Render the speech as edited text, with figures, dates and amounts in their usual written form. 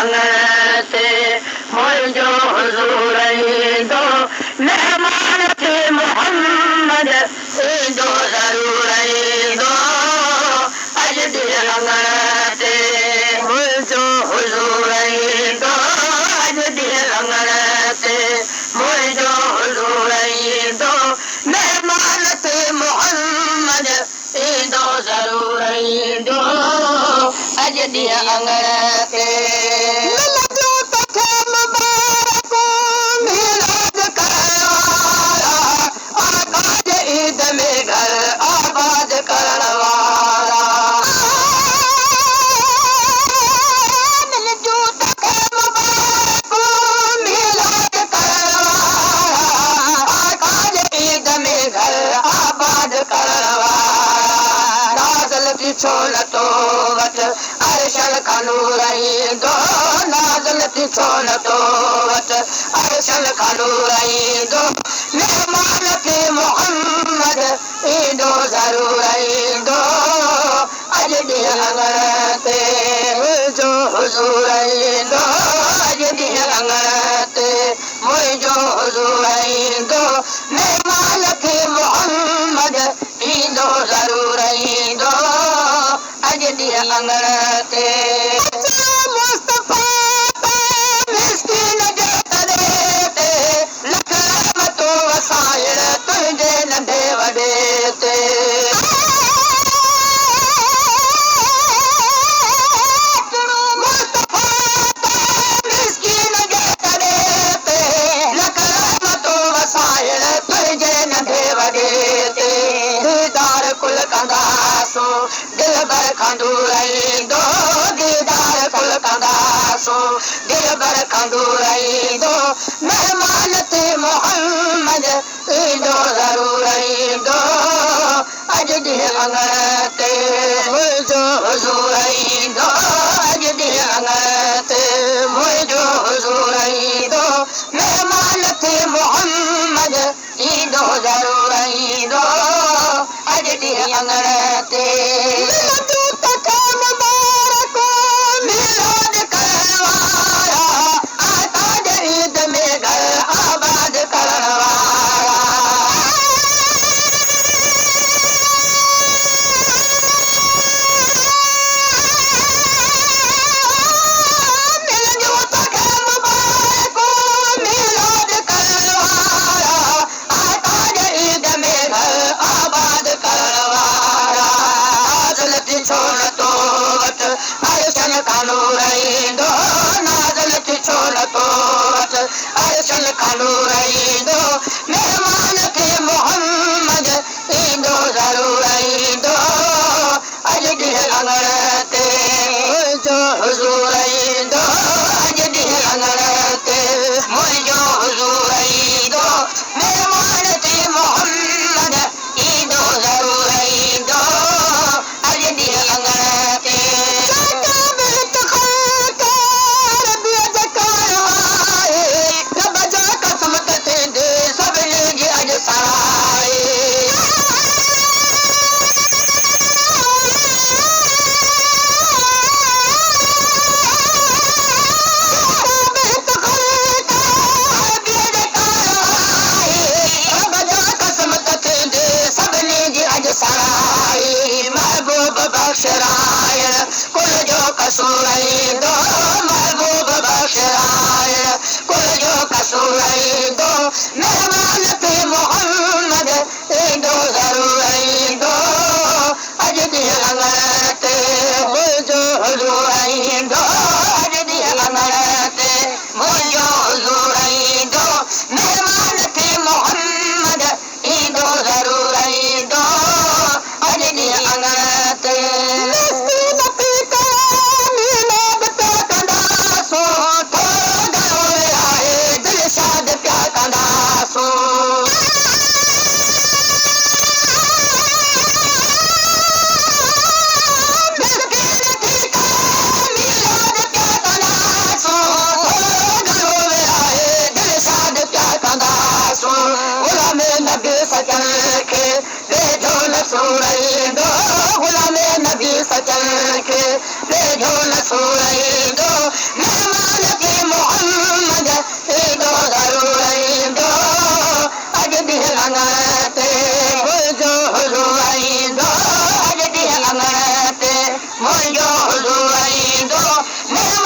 اڱڻ تي منهنجو حضور ايندو، مهمان ٿي محمد ايندو ضرور ايندو، اڄ ڏينهن اڱڻ تي منهنجو حضور ايندو، اڄ ڏينهن اڱڻ تي منهنجو حضور ايندو، مهمان ٿي محمد ايندو ضرور ايندو، اڄ ڏينهن اڱڻ تي. ملنديون توکي مبارڪون ميلاد ڪرڻ وارا، آقا جي عيد ۾ گهر آباد ڪرڻ وارا. ملنديون توکي مبارڪون ميلاد ڪرڻ وارا، آقا جي عيد ۾ گهر آباد ڪرڻ وارا. نازل ٿي ڇو نه تو وٽ عرشن کان نور ايندو، نازل ٿي ڇو نه تو وٽ عرشن کان نور ايندو، مهمان ٿي محمد ايندو ضرور ايندو، اڄ ڏينهن اڱڻ تي منهنجو حضور ايندو، اڄ ڏينهن اڱڻ تي منهنجو حضور ايندو، مهمان ٿي محمد ايندو ضرور ايندو، اڄ ڏينهن اڱڻ تي. اچڻو مصطفيٰ ته مسڪين جي تڏي تي، لک رحمتون وسائڻ تنهنجي ننڍي وڏي تي. اچڻو مصطفيٰ ته مسڪين جي تڏي تي، لک رحمتون وسائڻ تنهنجي ننڍي وڏي تي. ديدار ڪل ڪنداسون دلبر کان دور ايندو، ديدار ڪل ڪنداسون دلبر کان دور ايندو، مهمان ٿي محمد ايندو ضرور ايندو، اڄ ڏينهن اڱڻ تي منهنجو حضور ايندو، اڄ ڏينهن اڱڻ تي منهنجو حضور ايندو، مهمان ٿي محمد ايندو ضرور ايندو، اڄ ڏينهن اڱڻ تي. ملنديون توکي مبارڪون ميلاد ڪرڻ وارا، آقا جي عيد ۾ گهر آباد ڪرڻ وارا. ملنديون توکي مبارڪون ميلاد ڪرڻ وارا، آقا جي عيد ۾ گهر آباد ڪرڻ وارا. نازل ٿي ڇو نه تو وٽ عرشن کان نور ايندو، نازل ٿي ڇو نه تو وٽ عرشن کان نور ايندو، مهمان ٿي محمد ايندو ضرور ايندو، اڄ ڏينهن اڱڻ تي منهنجو حضور ايندو، اڄ ڏينهن اڱڻ تي منهنجو حضور ايندو، مهمان ٿي محمد ايندو ضرور ايندو، اڄ ڏينهن اڱڻ تي. جيڪا به هت خلق عربيء جي ڪاڻ آئي، رب جا قسم ته ٿيندي سڀني جي اڄ سرائي. جيڪا به هت خلق عربيء جي ڪاڻ آئي، رب جا قسم ته ٿيندي سڀني جي اڄ سرائي. محبوب بخشرائڻ ڪل جو قصور ايندو، محبوب بخشرائڻ ڪل جو قصور ايندو، مهمان ٿي محمد ايندو ضرور ايندو، اڄ ڏينهن اڱڻ تي منهنجو حضور ايندو، اڄ ڏينهن اڱڻ تي منهنجو حضور ايندو، مهمان ٿي محمد ايندو ضرور ايندو، اڄ ڏينهن اڱڻ تي. مسڪين ٿي ڪري ميلاد پيا ڪنداسون، ٿورو گهڻو ورهائي دلشاد پيا ڪنداسون. مسڪين ٿي ڪري ميلاد پيا ڪنداسون، ٿورو گهڻو ورهائي دلشاد پيا ڪنداسون. غلام نبي سچل کي ويجهو نه سور ايندو، غلام نبي سچل کي ويجهو نه سور ايندو، مهمان نرمل.